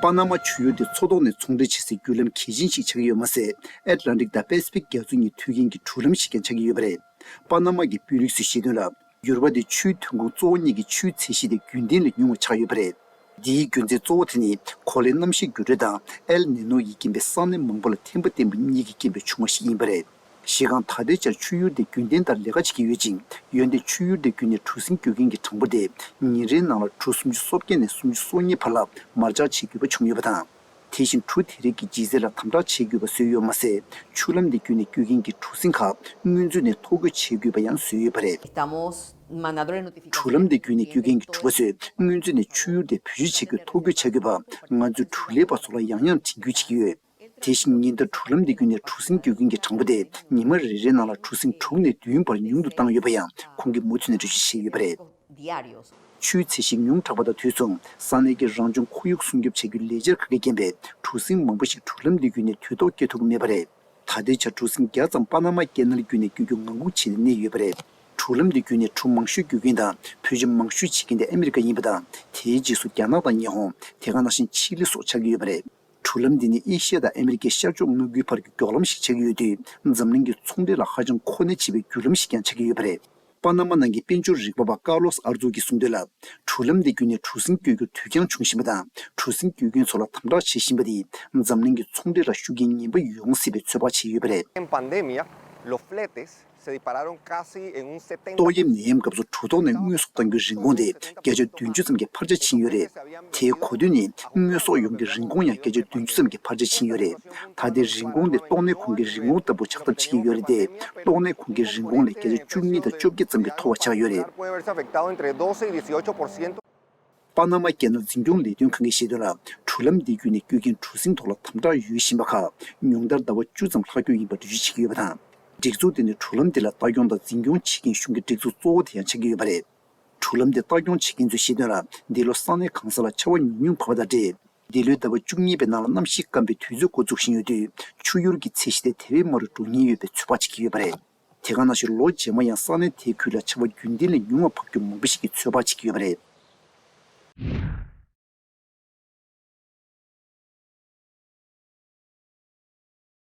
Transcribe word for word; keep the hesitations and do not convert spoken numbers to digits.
པ་ན་མ་ཆུ་ཡུར་དེ་མཚོ་ཐོག་ནས་ཚོང་འབྲེལ་བྱེད་སའི་བརྒྱུད་ལམ་གལ་ཆེན་ཞིག་ཆགས་ཀྱི་ཡོད་མ་ཟད། ཨེཊ་ལན་ཊིག་དང་པེ་སི་ཕིག་རྒྱ་མཚོ་གཉིས་མཐུད་མཁན་གྱི་གྲུ་ལམ་ཞིག་ཀྱང་ཆགས་ཀྱི་ཡོད་པ་རེད། པ་ན་མ་གི་དཔོན་རིགས་ཚོས་བཤད་དོན་ལ། ཡུར་བ་དེ་ཆུའི་ཐོན་ཁུངས་གཙོ་བོ་གཉིས་ཀྱི་ཆུའི་ཚད་གཞི་དེ་རྒྱུན་ལྡན་ལས་ཉུང་བ་ཆགས་ཡོད་པ་རེད། འདིའི་རྒྱུ་མཚན་གཙོ་བོ་དེ་ནི་གོ་ལའི་གནམ་གཤིས་འགྱུར་འགྲོས་དང་ཨེལ་ནི་ནོ་ཡིས་རྐྱེན་པས་ས་གནས་མང་པོ་ལ་ཐན་པ་བསྟན་པ་གཉིས་ཀྱིས་རྐྱེན་པས་བྱུང་བ་ཞིག་ཡིན་པ་རེད། གཞི་རྐང་ད་ལྟའི་ཆར་ཆུ་ཡུར་དེ་རྒྱུན་ལྡན་ལྟར་ལས་ཀ་བྱེད་ཀྱི་ཡོད་ཅིང་། འོན་ཏེ་ཆུ་ཡུར་དེ་བརྒྱུད་ནས་གྲུ་གཟིངས་སྐྱོད་མཁན་གྱི་གྲངས་འབོར་དེ་ཉིན་རེའི་ནང་ལ་གྲུ་སུམ་ཅུ་སོ་བརྒྱད་ནས་སུམ་ཅུ་སོ་གཉིས་བར་ལ་མར་ཆག་བྱེད་དགོས་པ་བྱུང་ཡོད་པ་དང་། དེ་བཞིན་གྲུ་དེ་རིགས་ཀྱི་ལྗིད་ཚད་ལ་དམ་དྲག་བྱེད་དགོས་པ་བཟོས་ཡོད་མ་ཟད། ཆུ་ལམ་དེ་བརྒྱུད་ནས་སྐྱོད་མཁན་གྱི་གྲུ་གཟིངས་ཁག་སྔོན་ཚུད་ནས་ཐོ་འགོད་བྱེད་དགོས་པ་ཡང་བཟོས་ཡོད་པ་རེད། གྲུ་ལམ་དེ་བརྒྱུད་ནས་སྐྱོད་མཁན་གྱི་གྲུ་པ་ཚོས་སྔོན་ཚུད་ནས་ཆུ་ཡུར་དེ་བེད་སྤྱོད་བྱེད་དགོས་ཐོ་འགོད་བྱ་དགོས་པ་ང་ཚོའི་གྲུ་ལས་པ་ཚོ་ལ་ཡང་ཡང་དྲན་སྐུལ་བྱེད་ཀྱི་ཡོད། དེ་བཞིན་ཉིན་ལྟར་གྲུ་ལམ་འདི་བརྒྱུད་ནས་གྲུ་གཟིངས་སྐྱོད་མཁན་གྱི་གྲངས་འབོར་དེ་ཉི་མ་རེ་རེའི་ནང་ལ་གྲུ་གཟིངས་དྲུག་ནས་བདུན་བར་ཉུང་དུ་བཏང་ཡོད་པ་ཡང་ཁོང་གིས་མུ་མཐུད་ནས་འགྲེལ་བརྗོད་བྱས་ཡོད་པ་རེད། ཆུའི་ཚད་གཞི་ཉུང་དྲགས་པ་དང་དུས་མཚུངས་ས་གནས་ཀྱི་རང་བྱུང་ཁོར་ཡུག་སྲུང་སྐྱོབ་བྱ་རྒྱུའི་ལས་འཆར་ཁག་གི་རྐྱེན་པས་གྲུ་གཟིངས་མང་པོ་ཞིག་གྲུ་ལམ་འདི་བརྒྱུད་ནས་དུས་ཐོག་སྐྱོད་ཐུབ་ཀྱི་མེད་པ་རེད། ད་ལྟའི་ཆར་གྲུ་གཟིངས་བརྒྱ་ཙམ་པ་ན་མ་ཀེ་ནལ་བརྒྱུད་ནས་སྐྱོད་རྒྱུ་ངང་སྒུག་བྱས་ནས་གནས་ཡོད་པ་རེད། གྲུ་ལམ་འདི་བརྒྱུད་ནས་གྲུ་མང་ཤོས་སྐྱོད་མཁན་དང་བེད་སྤྱོད་མང་ཤོས་བྱེད་མཁན་དེ་ཨ་མི་རི་ཀ་ཡིན་པ་དང་། དེའི་རྗེས་སུ་རྒྱ་ནག་དང་ཉི་ཧོང་། དེ་ག་ནང་བཞིན་ཆི་ལི་སོགས་ཆགས་ཀྱི་ཡོད་པ་རེད། གྲུ་ལམ་འདི་ནི་ཨེ་ཤི་ཡ་དང་ཨ་མི་རི་ཀའི་ཤར་ཕྱོགས་མངའ་ཁུལ་བར་གྱི་མགྱོགས་ལམ་ཞིག་ཆགས་ཀྱི་ཡོད་དུས། འཛམ་གླིང་གི་ཚོང་འབྲེལ་ལ་ཧ་ཅང་མཁོ་གནད་ཆེ་བའི་བརྒྱུད་ལམ་ཞིག་ཀྱང་ཆགས་ཀྱི་ཡོད་པ་རེད། པ་ན་མ་ནང་གི་དཔལ་འབྱོར་རིག་པ་བ་ཀར་ལོས་ཨར་ཛོ་གིས་གསུངས་དོན་ལ། གྲུ་ལམ་འདི་བརྒྱུད་ནས་གྲུ་གཟིངས་སྐྱོད་རྒྱུར་དུས་འགྱངས་བྱུང་བཞིན་པ་དང་། གྲུ་གཟིངས་སྐྱོད་མཁན་ཚོ་ལ་དམ་དྲག་བྱེད་བཞིན་པ་འདིས་འཛམ་གླིང་གི་ཚོང་འབྲེལ་ལ་ཤུགས་རྐྱེན་ངན་པ་ཡོང་སྲིད་པའི་ཚོད་དཔག་བྱས་ཡོད་པ་རེད། En pandemia, los fletes se dispararon casi en un setenta. ཏོག་དབྱིབས་ནད་ཡམས་སྐབས་སུ་གྲུ་ཐོག་ནས་དངོས་ཟོག་གཏང་རྒྱུའི་རིན་གོང་དེ་བརྒྱ་ཆ་བདུན་ཅུ་ཙམ་གྱིས་འཕར་ཆ་ཕྱིན་ཡོད་རེད། དེའི་གོ་དོན་ནི་དངོས་ཟོག་ཡོངས་ཀྱི་རིན་གོང་ཡང་བརྒྱ་ཆ་བདུན་ཅུ་ཙམ་གྱིས་འཕར་ཆ་ཕྱིན་ཡོད་རེད། ད་ལྟའི་རིན་གོང་དེ་ཏོག་ནད་གོང་གི་རིན་གོང་ལྟ་བུ་ཆགས་ཐབས་བྱེད་ཀྱི་ཡོད་རེད་དེ། ཏོག་ནད་གོང་གི་རིན་གོང་ལས་བརྒྱ་ཆ་བཅུ་གཉིས་དང་བཅོ་བརྒྱད་ཙམ་གྱིས་མཐོ་བ་ཆགས་ཡོད་རེད། Puede verse afectado entre doce y dieciocho por ciento. པ་ན་མ་ཀེ་ནལ་འཛིན་སྐྱོང་ལས་དོན་ཁང་གིས་བཤད་དོན་ལ། གྲུ་ལམ་འདི་བརྒྱུད་ནས་སྐྱོད་མཁན་གྲུ་གཟིངས་ཐོག་ལ་དམ་དྲག་ཡོད་བཞིན་པ་ཁག་ཉུང་མཐར་ཟླ་བ་བཅུ་ཙམ་ལྷག་རྒྱུ་ཡིན་པ་འགྲེལ་བརྗོད་བྱེད་ཀྱི་ཡོད་པ་དང་། སྒྲིག་འཛུགས་དེ་ནི་གྲུ་ལམ་འདི་ལ་ལྟ་སྐྱོང་དང་འཛིན་སྐྱོང་བྱེད་མཁན་གཞུང་གི་སྒྲིག་འཛུགས་གཙོ་བོ་དེ་ཡང་ཆགས་ཀྱི་ཡོད་པ་རེད། གྲུ་ལམ་འདི་ལྟ་སྐྱོང་བྱེད་མཁན་ཚོས་བཤད་དོན་ལ། འདི་ལོ་ས་གནས་གང་ས་ལ་ཆར་པ་ཉུང་ཉུང་བབས་པ་དང་འབྲེལ། འདི་ལོའི་ཟླ་བ་བཅུ་གཉིས་པའི་ནང་ལ་གནམ་གཤིས་སྐམ་པའི་དུས་ཚོད་འགོ་འཛུགས་བཞིན་ཡོད་དུས། ཆུ་ཡུར་གྱི་ཚད་གཞི་དེ་དེ་བས་དམའ་རུ་འགྲོ་ཉེན་ཡོད་པའི་ཚོད་དཔག་བྱེད་ཀྱི་ཡོད་པ་རེད། དེ་ག་ནང་བཞིན་ལོ་རྗེས་མ་ཡང་ས་གནས་དེའི་ཁུལ་ལ་ཆར་པ་རྒྱུན་ལྡན་ལས་ཉུང་བ་བབས་རྒྱུ་མང་པོ་ཞིག་གིས་ཚོད་དཔག་བྱེད་ཀྱི་ཡོད་པ་རེད།